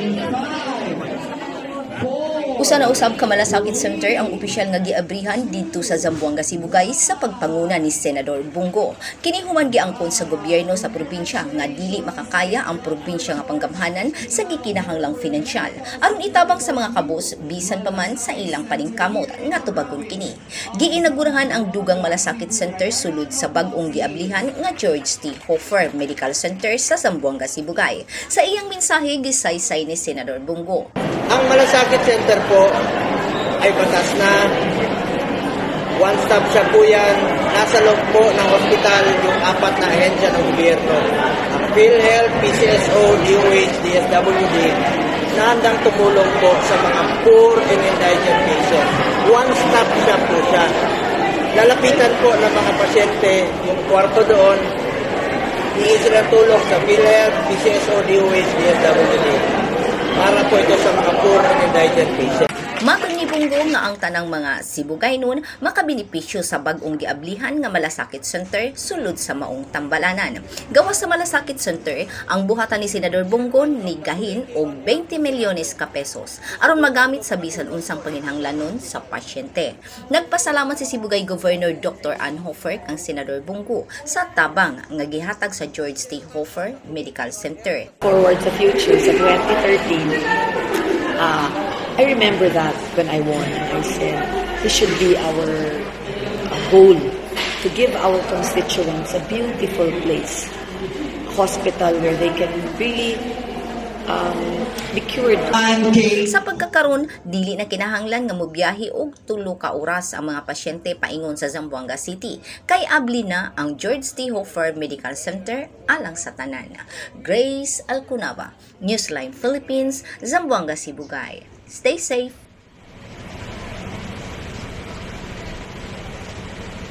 Five, four, Usa na usab ka Malasakit Center ang opisyal nga giabrihan didto sa Zamboanga Sibugay sa pagpanguna ni Senador Bong Go. Kini human giangkon sa gobyerno sa probinsya nga dili makakaya ang probinsya nga panggamhanan sa gikinahanglang finansyal aron itabang sa mga kabus bisan pa man sa ilang paningkamot nga tubagon kini. Giinagurahan ang dugang Malasakit Center sulod sa bag-ong giablihan nga George T. Hofer Medical Center sa Zamboanga Sibugay. Sa iyang mensahe, gisaysay ni Senador Bong Go. Ang Malasakit Center po ay batas na. One-stop shop po yan. Nasa loob po ng hospital yung apat na ahensya ng gobyerno. Ang PhilHealth, PCSO, DOH, DSWD na handang tumulong po sa mga poor and indigent patients. One-stop shop po siya. Lalapitan po ng mga pasyente yung kwarto doon. Hihingi sila ng tulong sa PhilHealth, PCSO, DOH, DSWD. Para po ito sa mga poor and indigent patients. Matod ni Bong Go nga ang tanang mga Sibugaynon makabenepisyo sa bag-ong giablihan nga Malasakit Center sulod sa maong tambalanan. Gawas sa Malasakit Center, ang buhatan ni Senador Bong Go ni gahin og 20 milyones ka pesos aron magamit sa bisan unsang panginhanglanon sa pasyente. Nagpasalamat si Sibugay Governor Dr. Ann Hofer kang Senador Bong Go sa tabang nga gihatag sa George T. Hofer Medical Center. Forward sa future sa 2013, I remember that when I won, I said, this should be our goal to give our constituents a beautiful place, hospital where they can really be cured. K. Sa pagkakaron, dili na kinahanglan nga mobiyahe og 3 ka oras ang mga pasyente paingon sa Zamboanga City. Kay abli na ang George T. Hofer Medical Center alang sa tanan. Grace Alcunaba, Newsline Philippines, Zamboanga Sibugay. Stay safe.